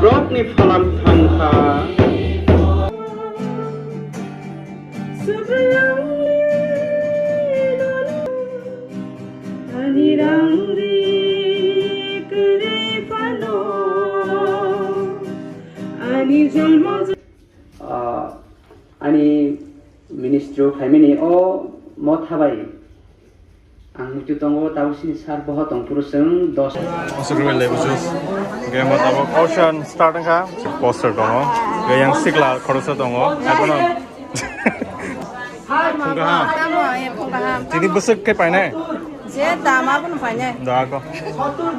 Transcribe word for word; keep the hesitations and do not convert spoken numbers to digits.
Brokni phalam thangkha. Ani rang ri kwrwi phano, ani jolmo. Ah, ani ministry o phaimani o motha bai ang muitu tongo, tabuk sini sar boha tong phuru chwng dos. Aswk rwui lai bujo. Game o tabuk auction start wngkha, poster tongo, yang sikla khoroksa tongo, abono. Phung kaham. Tamo, eh, phung kaham. Tini bwswk khe painai? Je dam abono painai. Da ko.